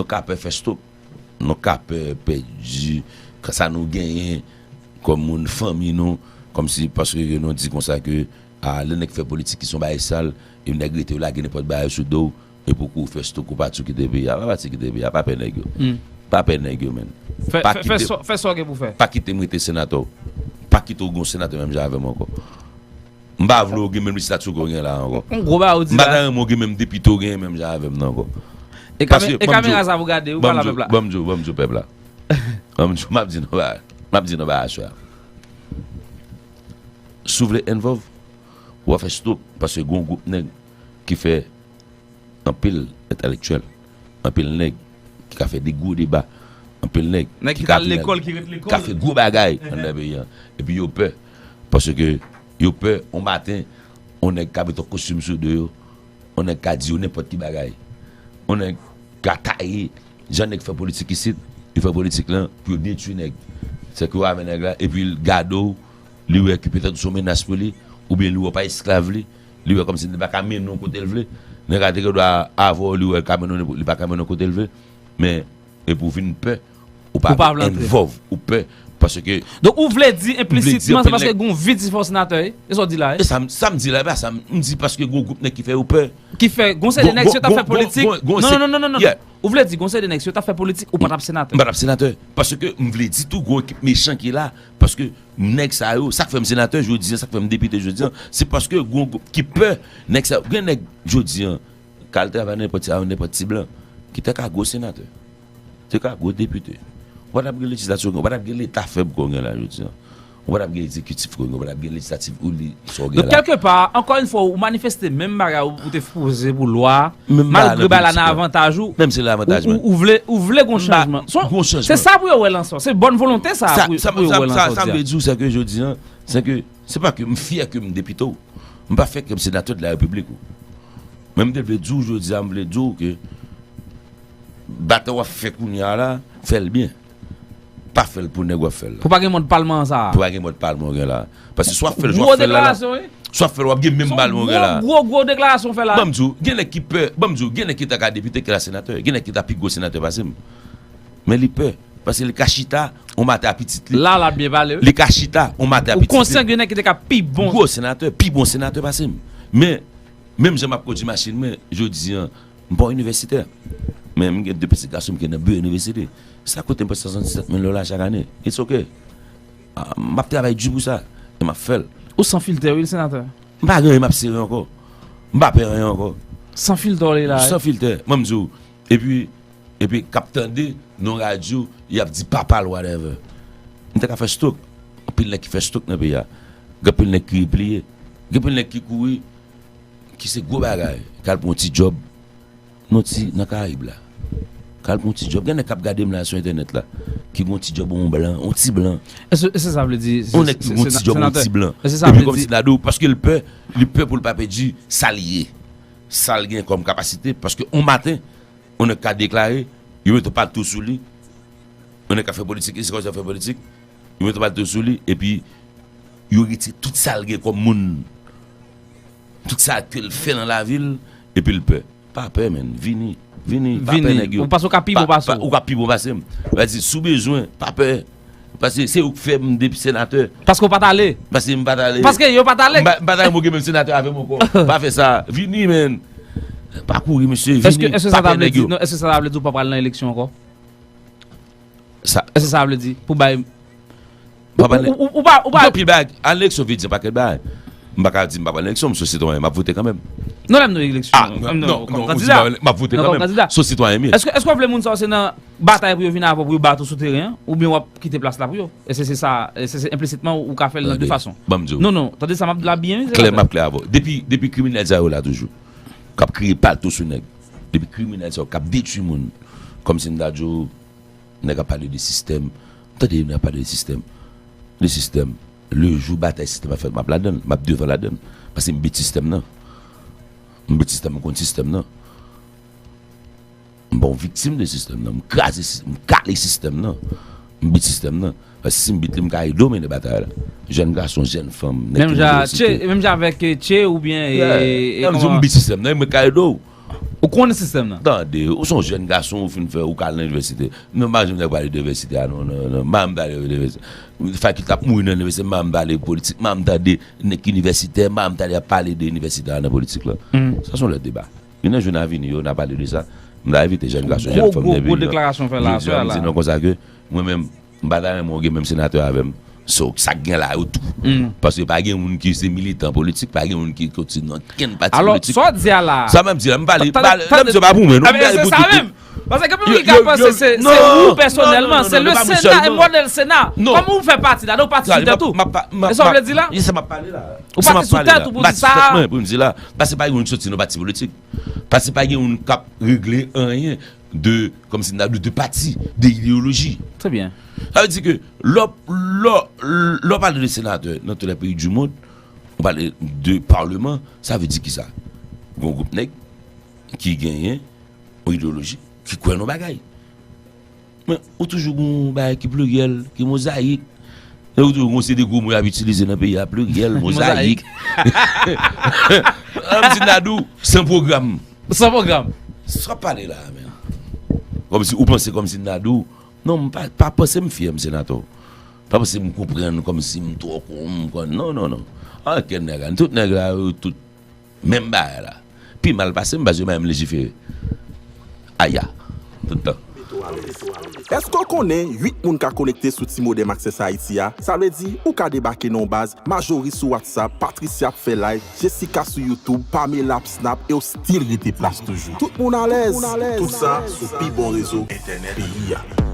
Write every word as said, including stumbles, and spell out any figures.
ka pè fè stop. Nou ka pè pèdi sa nou genyen kòm moun, fanmi nou, kòmsi paske ke nou di konsa ke a, lè nèg fè politik ki se yon bagay sal, e nèg rete yo lage nenpòt bagay sou do w, epi w kouri fè stop, ou pati, ou kite peyi a. Pa pati, kite peyi a, pa pè nèg yo. Pa pè nèg yo, menn. Pa kite, fè sa w gen pou fè. Pa kite m rete senatè w. Pa kite w gen yon senatè menm jan avè m ankò. M pa vle w gen menm estati w gen la ankò. M pa ta renmen w gen menm depite w gen menm jan avè m nan ankò. E kamera sa pou gade, ou pale avè pèp la. Ban m di w, ban m di w pèp la. Ban m di w, m ap di nou bagay. M ap di nou bagay aswè a. Si w vle involve, w a fè stop, paske gen yon gwoup nèg ki fè anpil entèlektyèl, anpil nèg ki ka fè de gwo deba, anpil nèg ki ka vin ka fè gwo bagay anndan peyi a. Epi yo pè, paske yo pè yon maten yon nèg ka met yon kostim sou do yo, yon nèg ka di yo nenpòt ki bagay, yon nèg ka taye jan nèg fè politik isit, yo fè politik lan pou yo detwi nèg. Sèke yo avè nèg la, epi l gade w, li wè ke petèt ou se yon menas pou li, oubyen li wè w pa esklav li, li wè kòmsi li pa ka mennen w kote l vle. Nèg la te gen dwa avè w, li wè l ka mennen w, li pa ka mennen w kote l vle. Men, epi w vin pè, ou pa vle involve, ou pè, paske. Donk, ou vle di enplisitman, se paske gen yon vid si fè w senatè, e? E sa w di la, e? E sa, sa m di la, e pa sa, m di paske gen yon gwoup nèg ki fè yo pè. Ki fè, gen yon seri de nèg, si yo t ap fè politik. Non, non, non, non, non. Ou vle di, gen yon seri de nèg, si yo t ap fè politik, ou pa t ap senatè. M pa t ap senatè. Paske m vle di tou, gen yon ekip mechan ki la. Paske nèg sa yo, sa k fè m senatè jodi an, sa k fè m depite jodi an, se paske gen yon gwoup ki pè nèg sa yo. Gen nèg jodi an, k al travay nan nenpòt, nenpòt ti blan, ki te ka gwo senatè, te ka gwo depite. Ou pa t ap gen lejislati w gen, ou pa t ap gen leta fèb ke w gen la jodi an. Ou pa t ap gen egzekitif ke w gen, ou pa t ap gen lejislatif ou li sa w gen la. Donk, kèlkepa, ankò yon fwa, ou manifeste menm bagay ou te poze pou lwa a, malgre bagay la nan avantaj ou. Menm si l nan avantaj mwen. Ou vle, ou vle gen yon chanjman. Se sa pou yo wè lan sa w. Se bòn volonte sa pou yo wè lan sa w di a. Sa m vle di w, se ke jodi an, se ke, se pa ke m fyè ke m depite w. M pa fyè ke m senatè de la repiblik ou. Men m te vle di w jodi a, m vle di w ke batay w ap fè kounye a la, fè l byen. Pa fè l pou nèg w ap fè l la. Pou pa gen mòd palman an sa a. Pou pa gen mòd palman w gen la. Paske si w ap fè l jan w ap fè l la la, si w ap fè l w ap gen menm palman w gen la. Gwo, gwo, gwo deklarasyon w fè la. Ban m di w, gen nèg ki pè, ban m di w, gen nèg ki ta ka depite ke la senatè. Gen nèg ki ta pi gwo senatè pase m. Men li pè. Paske li ka chita yon maten a pitit li. La, l ap byen pale, wi. Li ka chita yon maten a pitit li. Ou konsyan gen nèg ki te ka pi bon. Gwo senatè, pi bon senatè pase m. Men, menm jan m ap kondui machin mwen, jodi an, m pa yon inivèsitè. Men m gen de pitit gason m ki nan biwo inivèsite. Sa koute m prèske swasanndiset mil dola chak ane. It's ok. Ah, m ap travay di pou sa. E m ap fè l. Ou san filtè, wi, senatè. M pa gen anyen m ap sere ankò. M pa pè anyen ankò. San filtè w ye la, wi. San filtè. Ban m di w. Epi, epi k ap tande nan radyo, y ap di papa l, whatever. M te ka fè stroke. Anpil nèg ki fè stroke nan peyi a. Gen anpil nèg ki repliye. Gen anpil nèg ki kouri, ki se gwo bagay. K al pran yon ti djòb nan ti, nan Karayib la. K al pran yon ti djòb. Gen nèg k ap gade m la sou entènèt la, ki gen yon ti djòb yon blan, yon ti blan. Èske, èske sa vle di, yon nèg ki gen yon ti djòb yon ti blan. Epi kòmsi l ap di w, paske l pè, li pè pou l pa pèdi sa l ye, sa l gen kòm kapasite, paske yon maten, yon nèg ka deklare, yo mete yon palto sou li, yon nèg ka fè politik, se kòmsi l ap fè politik, yo mete yon palto sou li, epi yo retire tout sa l gen kòm moun, tout sa ke l fè nan lavi l, epi l pè. Pa pè, menn, vini, vini, pa pè nèg yo. Ou panse w ka pi bon pase m. Ou ka pi bon pase m. Sa vle di, si w bezwen, pa pè. Paske se ou k fè m depi senatè. Paske w pa t ale. Paske m pa t ale. Paske yo pa t ale. M pa, m pa t ale, mwen gen menm senatè avè m ankò. Pa fè sa. Vini, menn. Pa kouri, mesye. Vini. Pa pè nèg yo. Non, èske sa ta vle di ou pa pral nan eleksyon ankò? Sa. Èske sa vle di pou bay. Ou, ou, ou pa, ou pa. Gen anpil bagay. Al nan eleksyon vle di yon pakèt bagay. M pa ka di m pa pral nan eleksyon, m se yon sitwayen, m ap vote kanmenm. Non, lè m nan eleksyon. Ah, non, non, non, ou di m ap vote kanmenm. M se yon sitwayen m ye. Èske, èske w vle moun sa yo se nan batay pou yo vin avè w pou yo bat ou sou teren an, oubyen w ap kite plas la pou yo? E se, se sa, e se, se enplisitman ou ka fè l nan de fason. Ban m di w. Non, non, tande sa m ap di la byen, wi, senatè. Klè, m ap klè avè w. Depi, depi kriminèl sa yo la toujou, k ap kriye palto sou nèg. Depi kriminèl sa yo k ap detwi moun, kòmsi m ta di w, nèg ap pale de sistèm. Tande, nèg ap pale de sistèm. De sistèm. Le jou batay sistèm ap fèt, m ap ladan l. M ap devan ladan l. Paske m bit sistèm nan. M bit sistèm, m konn sistèm nan. M pa yon viktim de sistèm nan. M kraze sistèm, m kale sistèm nan. M bit sistèm nan. Paske si m bit li, m ka ede w mennen batay la. Jèn gason, jèn fanm, nèg ki nan inivèsite. Menm jan avèk, eh, Che oubyen, eh, eh, kòman? M di w, m bit sistèm nan, mwen ka ede w. Ou konnen sistèm nan. Tande, ou se yon jèn gason, ou fin fè, ou ka al nan inivèsite. Men m pa janm tande pale de inivèsite a, non, non, non. M pa janm tande de inivèsite. Fakilte ap mouri nan inivèsite, m pa janm tande politik, m pa janm tande nèg ki inivèsitè, m pa janm tande ap pale de inivèsite a nan politik la. Sa se yon lòt deba. Youn nan jou n a vini yo, n a pale de sa. M ta envite jèn gason, jèn fanm nan peyi an. Gwo, gwo deklarasyon fè la, jodi a, m di nou konsa ke mwen menm, m pa ta renmen w gen menm senatè avè m. So, sa k gen la yo tou. Paske pa gen moun ki se militan politik, pa gen moun ki soti nan kenn pati politik. Alò, sa w di a la. Sa m ap di la, m pale, pale, lè m di pa pou mwen, non, m pale pou tout. Paske gen moun ki ka panse se ou pèsonèlman, se le Sena e modèl Sena. Kòm ou fè pati la, ou pati sou tèt ou. E sa w vle di la? Ou pati sou tèt ou pou di sa? Mwen, pou m di la, paske pa gen moun ki soti nan pati politik. Paske pa gen moun k ap regle anyen de, kòmsi n ta di, de pati, de ideyoloji. Trè byen. Sa vle di ke lè w, lè w, lè w pale de senatè nan tout lè peyi di mond, ou pale de paleman, sa vle di kisa? Gon gwoup nèg ki genyen yon ideyoloji, ki kwè nan bagay. Men ou toujou gon bagay ki pliryèl, ki mozayik. E ou toujou gon seri de gwo mo y ap itilize nan peyi a, pliryèl, mozayik. An m di Nadou, san pwogram. San pwogram. Sa w ap pale la a, men. Kòmsi ou panse kòmsi Nadou. Non, m pa, pa panse m fyè, m senatè. Pa panse m konprann kòmsi m twò kon, m konn. Non, non, non. Ankenn nèg la. Tout nèg la, yo tout menm bagay la. Pi mal pase m, paske yo pa menm lejifere. Aya. Tout tan. Èske w konnen uit moun ka konekte sou T-Modem Access Haïti a? Sa vle di, ou ka debake nan yon baz Marjorie sou WhatsApp, Patricia ap fè live, Jessica sou YouTube, Pamela ap snap e w still rete plas toujou. Tout moun alèz. Tout sa sou pi bon rezo entènèt peyi a.